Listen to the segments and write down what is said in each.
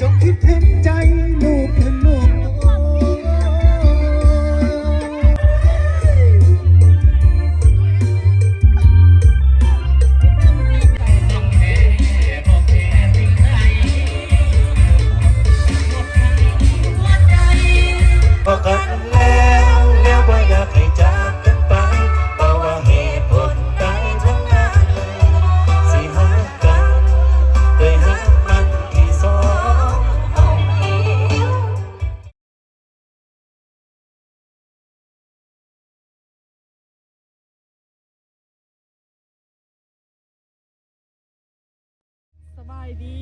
ຈງຄິດເຖິງໃຈລູກເຖິງລູກ. ພໍກັນແລ້ວ ແລ້ວບໍ່ຢາກໃຫ້ຈາກກັນໄປ ບໍ່ວ່າເຫດຜົນໃດທັງນັ້ນ ຊິຮັກກັນດ້ວຍຮັກມັນທີ່ສອງເຮົາ. ສະບາຍດີ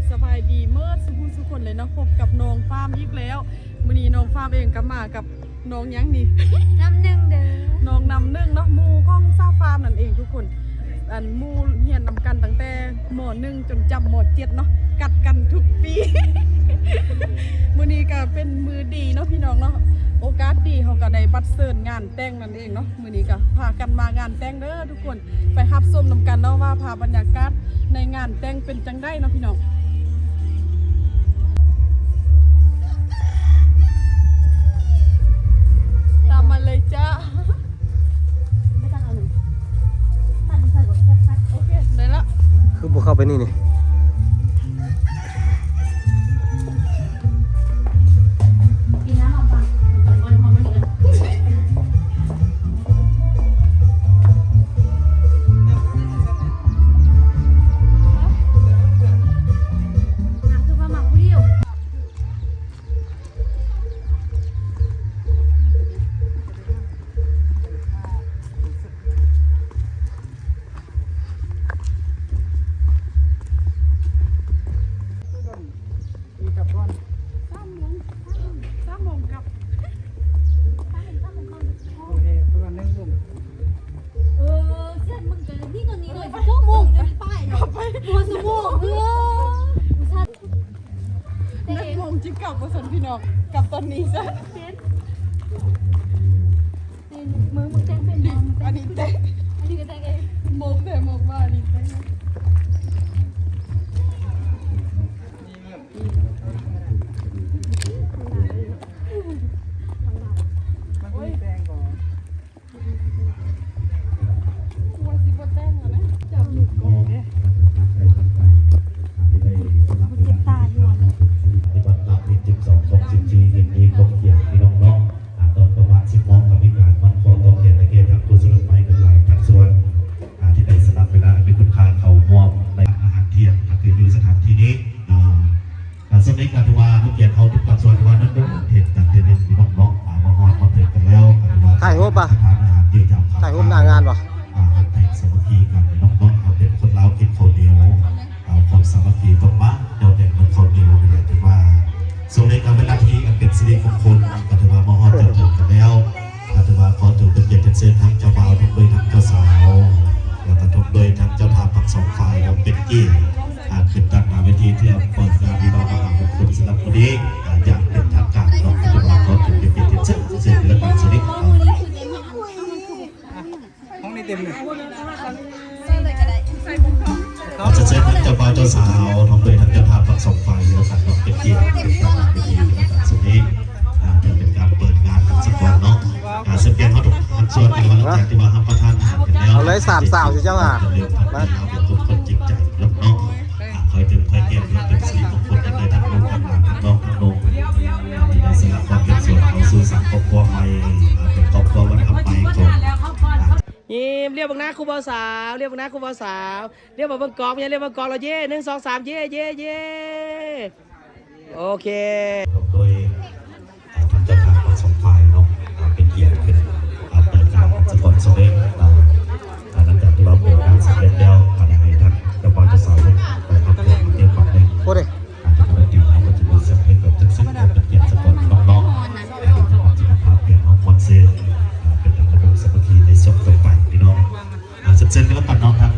ສະບາຍດີເໝິດສູ່ຜູ້ສູ່ຄົນເລີຍເນາະ. ພົບກັບນ້ອງຟາມອີກແລ້ວ. ມື້ນີ້ນ້ອງຟາມເອງກໍມາກັບນ້ອງຫຍັງນີ້? ນ້ຳໜຶ່ງເດີ ນ້ອງນ້ຳໜຶ່ງເນາະ ໝູ່ຂອງສາວຟາມນັ້ນເອງທຸກຄົນ. ອັນໝູ່ຮຽນນຳກັນຕັ້ງແຕ່ ມໍໜຶ່ງ ຈົນຈຳ ມໍເຈັດເນາະ ກັດກັນທຸກປີ. ມື້ນີ້ກໍເປັນມື້ດີເນາະພີ່ນ້ອງເນາະ ໂອກາດດີເຮົາກໍໄດ້ບັດເຊີນງານແຕ່ງນັ້ນເອງເນາະ. ມື້ນີ້ກໍພາກັນມາງານແຕ່ງເດີທຸກຄົນ ໄປຮັບຊົມນຳກັນເນາະວ່າພາບບັນຍາກາດໃນງານແຕ່ງເປັນຈັ່ງໃດເນາະພີ່ນ້ອງ. ຕາມມາເລີຍຈ້າ. ໂອເຄ ໄດ້ລະ. ຄືບໍ່ເຂົ້າໄປນີ້ນີ້? ເອີ ເສຍງມັນກໍນີ້ ຕອນນີ້ເລີຍ ຊົ່ວໂມງຈະໄປເນາະ ຫົວຊົ່ວໂມງ ເອີ ອຸດສ່າ ນັດໂມງຈິກັບວ່າຊັ້ນພີ່ນ້ອງ ກັບຕອນນີ້ຊະ. ເປັນ ເປັນ ມຶງ ມຶງແຕ່ງເປັນບໍ່? ອັນນີ້ແຕ່ງ ອັນນີ້ກໍແຕ່ງເອງ ມົກແທ້ມົກວ່າ ອັນນີ້ແຕ່ງ. ໂອ້ຍ ແຕ່ງບໍ່? ກະວ່າຊິບໍ່ແຕ່ງຫັ້ນນະ ຈັບມືກອງເດ້ ເຈັບຕາຢູ່ຫັ້ນ. ປະຕິບັດຕາມເຮັດສິບສອງ ຂອງສິບສີ່ ເຫັນມີຄວາມກຽມພີ່ນ້ອງເນາະ. ອາ ຕອນປະມານ ສິບໂມງ ກໍມີການມັດຄໍຕໍ່ແຂນ ແລະ ເກດທາງຜູ້ສະໝັກໄປກັນຫຼາຍພາກສ່ວນ ອາ ທີ່ໄດ້ສະຫຼະເວລາອັນມີຄຸນຄ່າເຂົ້າຮ່ວມໃນອາຫານທ່ຽງ ກໍຄືຢູ່ສະຖານທີ່ນີ້ ອາ ການສະເໜີກໍຖືວ່າເຮົາກຽດເຮົາທຸກພາກສ່ວນ ວ່ານັ້ນເດີ ເຮັດກັນເທື່ອໜຶ່ງພີ່ນ້ອງເນາະ ອາ ມາຮອດມາເຖິງກັນແລ້ວ ກໍຖືວ່າ ຖ່າຍຮູບປະ ສະຖານອາຫານທີ່ຈະ ຖ່າຍຮູບໜ້າງານບໍ່? ອາ ຮັກແພງສາມັກຄີກັນພີ່ນ້ອງເນາະ ເຮົາເປັນຄົນລາວກິນເຂົ້າໜຽວ ອາ ຄວາມສາມັກຄີຕ້ອງມາ ແນວແໜ້ນເໝືອນເຂົ້າໜຽວນີ້ແຫຼະ ຖືວ່າ ຊ່ວງນີ້ກໍເປັນນາທີອັນເປັນສິລິມົງຄົນ ກໍຖືວ່າມາຮອດຈະເຖິງກັນແລ້ວ ກໍຖືວ່າຂໍຖືເປັນກຽດເປັນເຊີນທາງເຈົ້າບ່າວ ພ້ອມດ້ວຍທາງເຈົ້າສາວ ແລ້ວກໍພ້ອມດ້ວຍທາງເຈົ້າພາບທັງສອງຝ່າຍ ເນາະ ເປັນກຽດ ອາ ຂຶ້ນຕັ້ງໜ້າເວທີເພື່ອເປີດງານວິວາມະຫາມົງຄົນສຳລັບມື້ນີ້ ອາ ຢ່າງເປັນທາງການເນາະ ກໍຖືວ່າຂໍຖືເປັນກຽດເປັນເຊີນ ເຊີນເດີນທາງສະເດັດ. ຫ້ອງນີ້ເຕັມເລີຍ ຂໍເຊີນທັງເຈົ້າບ່າວເຈົ້າສາວ ພ້ອມດ້ວຍທັງເຈົ້າພາບທັງສອງຝ່າຍ ທີ່ເຮົາສາມາດເປັນກຽດເປັນປະທານໃນພິທີໃນໂອກາດນີ້ ອາ ເພື່ອເປັນການເປີດງານກັນສາກ່ອນເນາະ ອາ ເຊິ່ງແຂກເຮົາທຸກພາກສ່ວນ ຫຼັງຈາກທີ່ວ່າຮັບປະທານອາຫານກັນແລ້ວ ເອົາເລີຍ ສາມສາວຊິເຈົ້າຫາ ເປັນຄົນຈິງໃຈເນາະ ອາ ຄອຍດື່ມຄອຍແກ້ມ ເພື່ອເປັນສິລິມົງຄົນ ທັງໃຫ້ທັງລູກທັງຫຼານ ທັງນ້ອງທັງນຸ່ງ ອາ ທີ່ໄດ້ສະຫຼະຄວາມເປັນສ່ວນເຂົ້າສູ່ສ້າງຄອບຄົວໃໝ່ ອາ ເປັນຄອບຄົວວັດທຳໃໝ່ຂອງ ຍິ້ມ ລຽບເບິ່ງໜ້າຄູ່ບ່າວສາວ ລຽບເບິ່ງໜ້າຄູ່ບ່າວສາວ ລຽບມາເບິ່ງກ້ອງ ລຽບມາເບິ່ງກ້ອງແລ້ວເຢ ໜຶ່ງ ສອງ ສາມ ເຢ ເຢ ເຢ ໂອເຄ ໂດຍ ອາ ທາງເຈົ້າພາບທັງສອງຝ່າຍເນາະ ອາ ເປັນກຽດຂຶ້ນ ອາ ເປີດງານສະກ່ອນສະເດງ ອາ ຫຼັງຈາກທີ່ວ່າເປີດງານສຳເລັດແລ້ວ ກໍໄດ້ໃຫ້ທາງເຈົ້າບ່າວເຈົ້າສາວເພິ່ນໄປຮັບແຂກມາເຕັມວັດເລີຍ ອາ ຈະເປັນດີ ເຮົາກໍຈະມີສະເພດແບບຈັກເຊັນ ເປັນກຽດສະກ່ອນເນາະ ແລ້ວກໍຈະມາພາເປັນເຮົາມ່ວນຊື່ນ ອາ ເປັນທາງລະບົບສາມັກຄີໃນຊ່ວງຕໍ່ໄປພີ່ນ້ອງ ອາ ເຊີນກັນແລ້ວກັນເນາະ ທາງ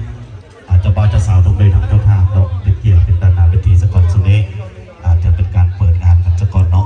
ອາ ເຈົ້າບ່າວເຈົ້າສາວ ພ້ອມດ້ວຍທາງເຈົ້າພາບເນາະ ເປັນກຽດເປັນຕາໜ້າເວທີສາກ່ອນຊ່ວງນີ້ ອາ ຈະເປັນການເປີດງານກັນສາກ່ອນເນາະ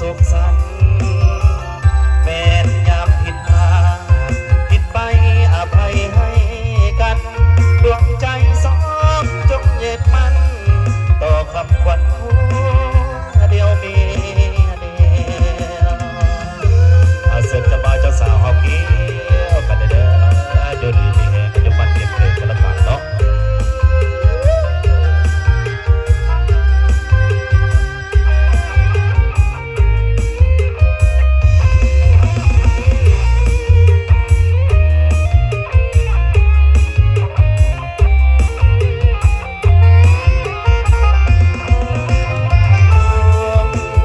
ສຸກສັນ ແມ່ນຍາມຜິດພາດ ຜິດໄປອະໄພໃຫ້ກັນ ດວງໃຈສອງຈົ່ງຍຶດໝັ້ນ ຕໍ່ຄຳຂວັນຜົວດຽວເມຍດຽວ. ອາ ເຊີນເຈົ້າບ່າວເຈົ້າສາວເຮົາກ່ຽວກັນເດີ ຢູ່ດີມີແຮງ ອາຍຸໝັ້ນຂວັນຍືນ ເປັນແຂກກັນລະກັນເນາະ.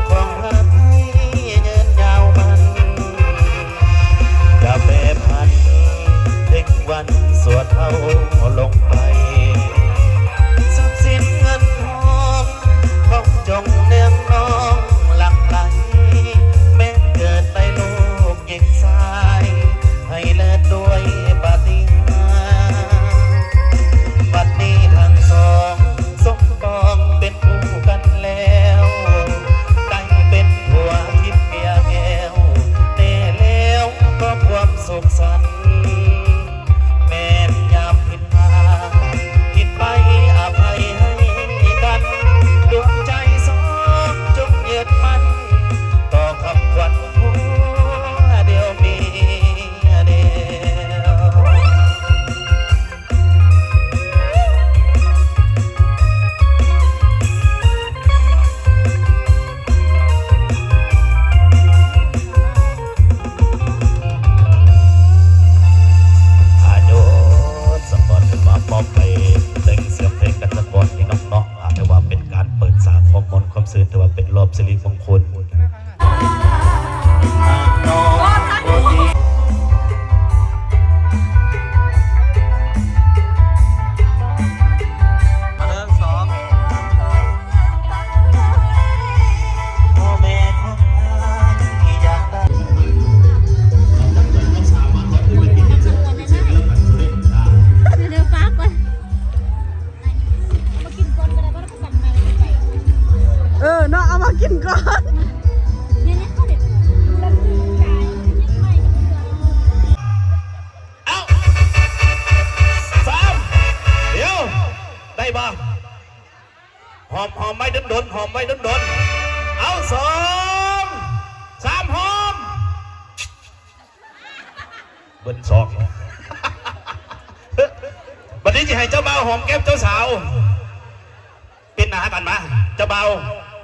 ຄວາມຮັກໃຫ້ຍືນຍາວໝັ້ນ ຢ່າແປຜັນ ເພງວັນຊົ່ວເທົາລົງໄປ ຊັບສິນເງິນທອງ ຂອງຈົ່ງເນືອງນອງຫຼັ່ງໄຫຼ ແມ່ນເກີດໄດ້ລູກຍິງຊາຍ ໃຫ້ເລີດດ້ວຍປາຕິຫານ ບັດນີ້ທັງສອງ ສົມປອງເປັນຄູ່ກັນແລ້ວ ໄດ້ເປັນຜົວທິບເມຍແກ້ວ ແນ່ແລ້ວກໍຄວາມສຸກສັນ ແມ່ນຍາມຜິດພາດ ຜິດໄປອະໄພໃຫ້ກັນ ດວງໃຈສອງຈົ່ງຍຶດໝັ້ນ ຕໍ່ຄຳຂວັນຜົວດຽວເມຍດຽວ. ອາ ໂຍນສະກ່ອນ ເພິ່ນວ່າມອບໃຫ້ແຕ່ງສຽງເພງກັນສະກ່ອນ ພີ່ນ້ອງເນາະ. ອາ ຖືວ່າເປັນການເປີດສາກຄວາມມ່ວນຄວາມຊື່ນ ຖືວ່າເປັນລອບສິລິມົງຄົນ. ເອີເນາະ ເອົາມາກິນກ່ອນ. ເອົ້າ ສາມ ດຽວ ໄດ້ບໍ່? ຫອມ ຫອມໄວ້ດົນໆ ຫອມໄວ້ດົນໆ. ເອົາ ສອງ ສາມ ຫອມ. ເບິດສອງ. ບັດນີ້ຊິໃຫ້ເຈົ້າບ່າວຫອມແກ້ມເຈົ້າສາວ. ປິດໜ້າຫາກັນມາ. ເຈົ້າບ່າວ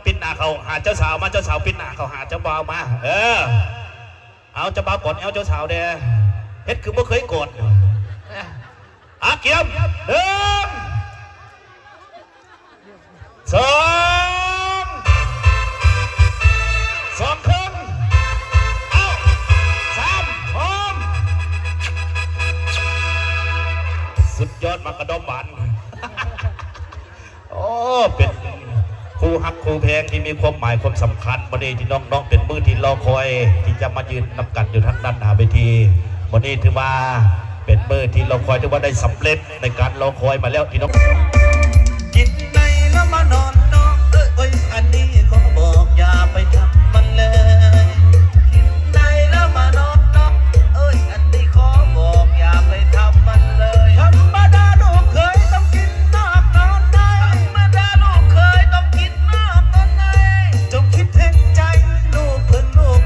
ປິດໜ້າເຂົ້າຫາເຈົ້າສາວມາ. ເຈົ້າສາວປິດໜ້າເຂົ້າຫາເຈົ້າບ່າວມາ. ເອີ ເອົາ ເຈົ້າບ່າວກອດແອວເຈົ້າສາວແດ່. ເຮັດຄືບໍ່ເຄີຍກອດ. ອາ ກຽມ ໜຶ່ງ ສອງ ສອງເຄິ່ງ ເອົາ ສາມ ຫອມ. ສຸດຍອດ ໝາກກະດອມຫວານ. ໂອ້ ເປັນຄູ່ຮັກຄູ່ແພງທີ່ມີຄວາມໝາຍຄວາມສຳຄັນ. ມື້ນີ້ພີ່ນ້ອງເນາະ ເປັນມື້ທີ່ລໍຄອຍ ທີ່ຈະມາຢືນນຳກັນຢູ່ທາງດ້ານໜ້າເວທີ. ມື້ນີ້ຖືວ່າເປັນມື້ທີ່ລໍຄອຍ ຖືວ່າໄດ້ສຳເລັດ ໃນການລໍຄອຍມາແລ້ວພີ່ນ້ອງ. ກິນໄດ້ແລ້ວມານອນເນາະ ເອີຍ ອັນນີ້ຂໍບອກຢ່າໄປທຳມັນເລີຍ. ກິນໄດ້ແລ້ວມານອນເນາະ ເອີຍ ອັນນີ້ຂໍບອກຢ່າໄປທຳມັນເລີຍ. ທຳມະດາລູກເຂີຍຕ້ອງກິນນອກນອນໃນ ທຳມະດາລູກເຂີຍຕ້ອງກິນນອກນອນໃນ. ຈົ່ງຄິດເຫັນໃຈລູກເພິ່ນລູກ.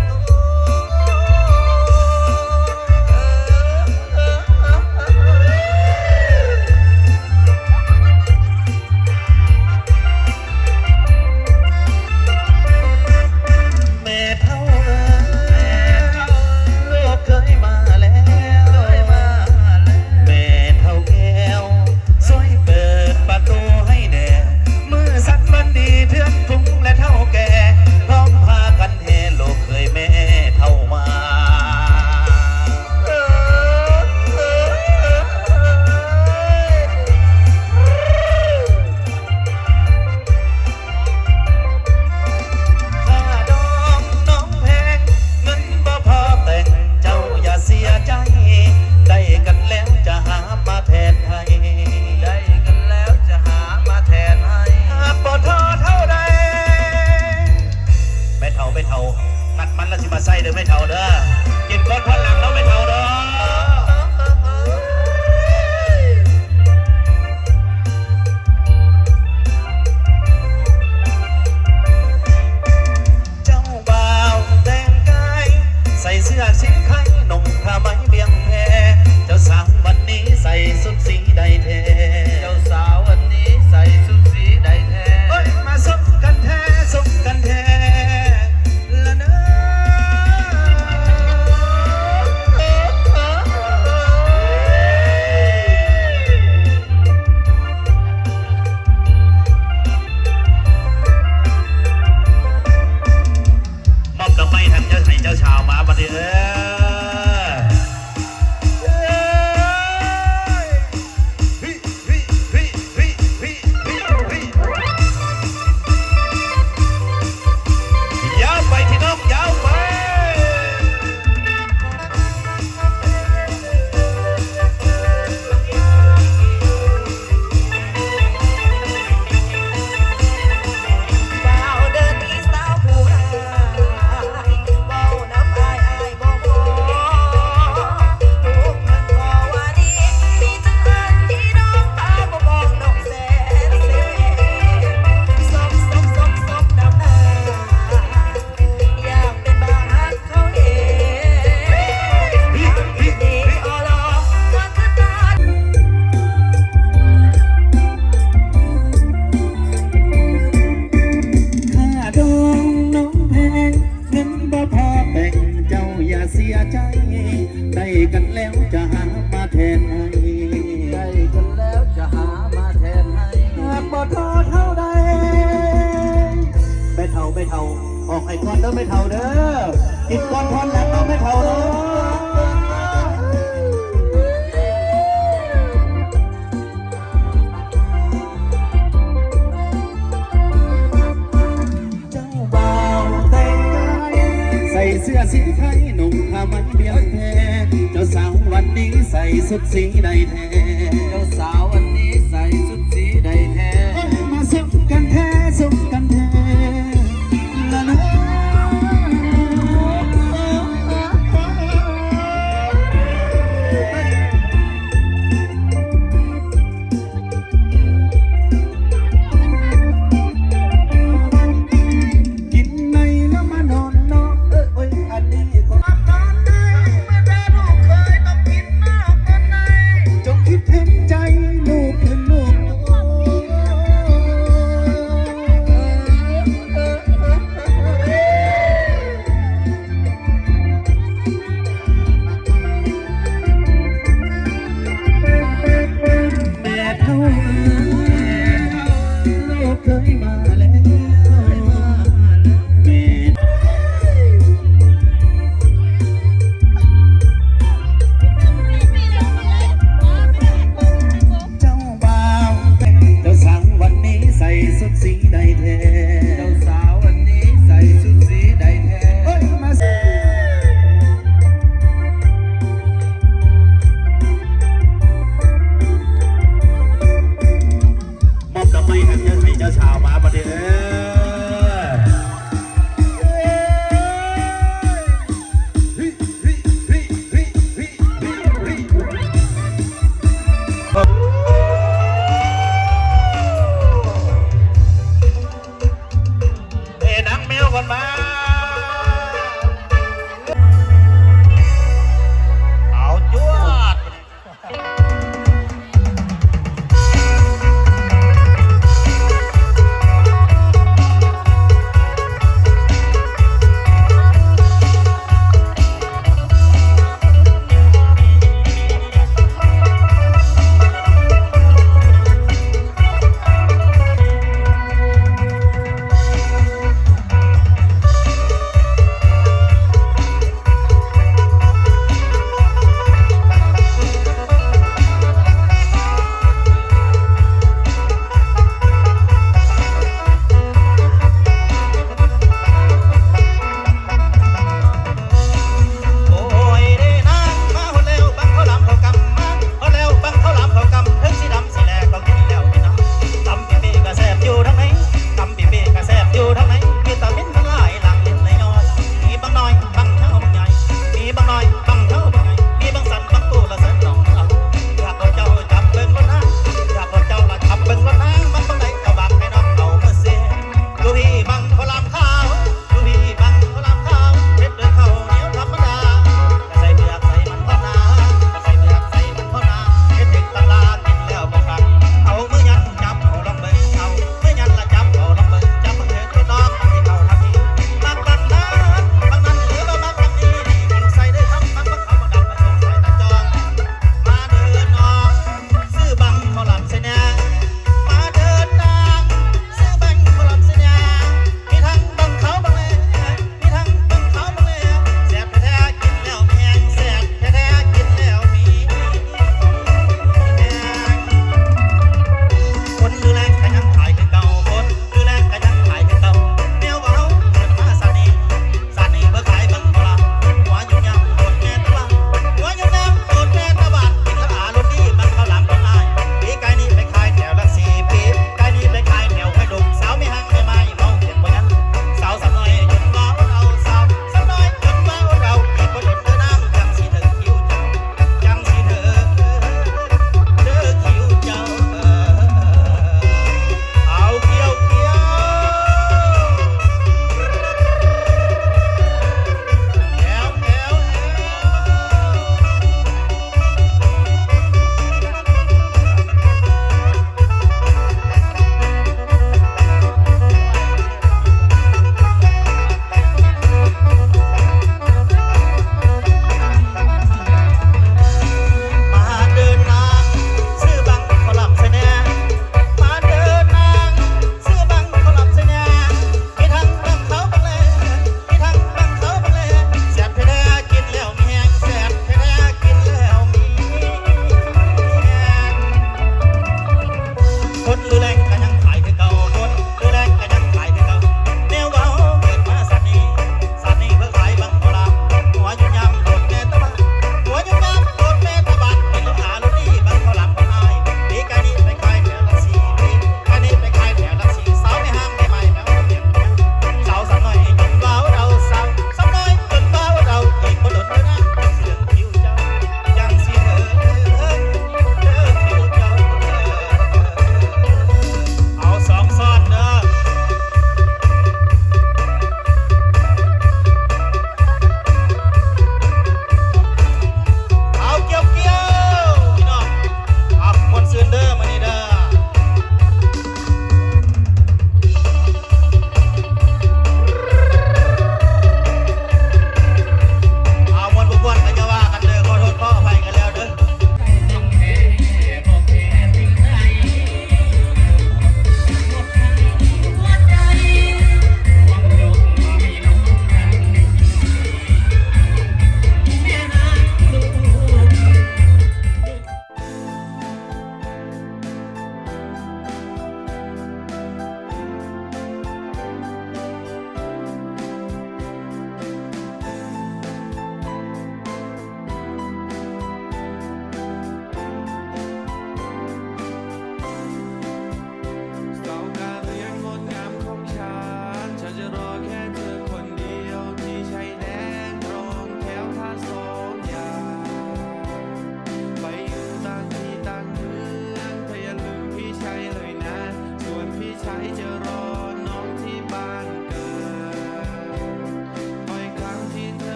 ເດີແມ່ເຖົ້າເດີ ກິນກ່ອນພອນຫຼັງເນາະແມ່ເຖົ້າເນາະ. ເຈົ້າບ່າວແຕ່ງກາຍ ໃສ່ເສື້ອສີໄຂ່ ນຸ່ງຜ້າໄໝວຽງແພ ເຈົ້າສາວວັນນີ້ໃສ່ຊຸດສີໃດແທ້ ເຈົ້າສາວວັນນີ້ໃສ່ຊຸດສີໃດແທ້ ເອີຍ ມາສົມກັນແທ້ ສົມກັນແທ້ລະເນີ. ມອບດອກໄມ້ທາງເຈົ້າ ໃຫ້ເຈົ້າສາວມາບັດນີ້ເດີ. ຍາວໄປທີ່ນ້ອງ ຍາວໄປ. ຄ່າດອງນ້ອງແພງ ເງິນບໍ່ພໍແບ່ງ ເຈົ້າຢ່າເສຍໃຈ ໄດ້ກັນແລ້ວຈະຫາມາແທນໃຫ້ ໄດ້ກັນແລ້ວຈະຫາມາແທນໃຫ້ ຫາກບໍ່ພໍເທົ່າໃດ. ແມ່ເຖົ້າ ແມ່ເຖົ້າ ອອກໃຫ້ກ່ອນເດີແມ່ເຖົ້າເດີ ກິນກ່ອນພອນຫຼັງເນາະແມ່ເຖົ້າເນາະ. ເຈົ້າບ່າວແຕ່ງກາຍ ໃສ່ເສື້ອສີໄຂ່ ນຸ່ງຜ້າໄໝວຽງແພ ເຈົ້າສາວວັນນີ້ໃສ່ຊຸດສີໃດແທ້ ເຈົ້າສາວວັນນີ້ໃສ່ຊຸດສີໃດແທ້ ມາສົມກັນແທ້ ສົມກັນແທ້ລະເນີ. ກິນໃນແລ້ວມານອນເນາະ ເອີຍ ອັນນີ້ຂໍນອນໃນ ແມ່ເດີລູກເຂີຍ ຕ້ອງກິນນອກນອນໃນ ຈົ່ງຄິດເຫັນໃຈລູກເພິ່ນລູກ. ແມ່ເຖົ້າເອີຍ ລູກເຂີຍມາແລ້ວ ແມ່ ເຈົ້າບ່າວແຕ່ງ ເຈົ້າສາວວັນນີ້ໃສ່ຊຸດສີໃດແທ້ ເຈົ້າສາວວັນນີ້ໃສ່ຊຸດສີໃດແທ້ ເອີຍ ມາ ມອບດອກໄມ້ໃຫ້ເຈົ້າ ໃຫ້ເຈົ້າສາວມາບັດນີ້ເດີ. ເອີ ນາງແມວກ່ອນມາ.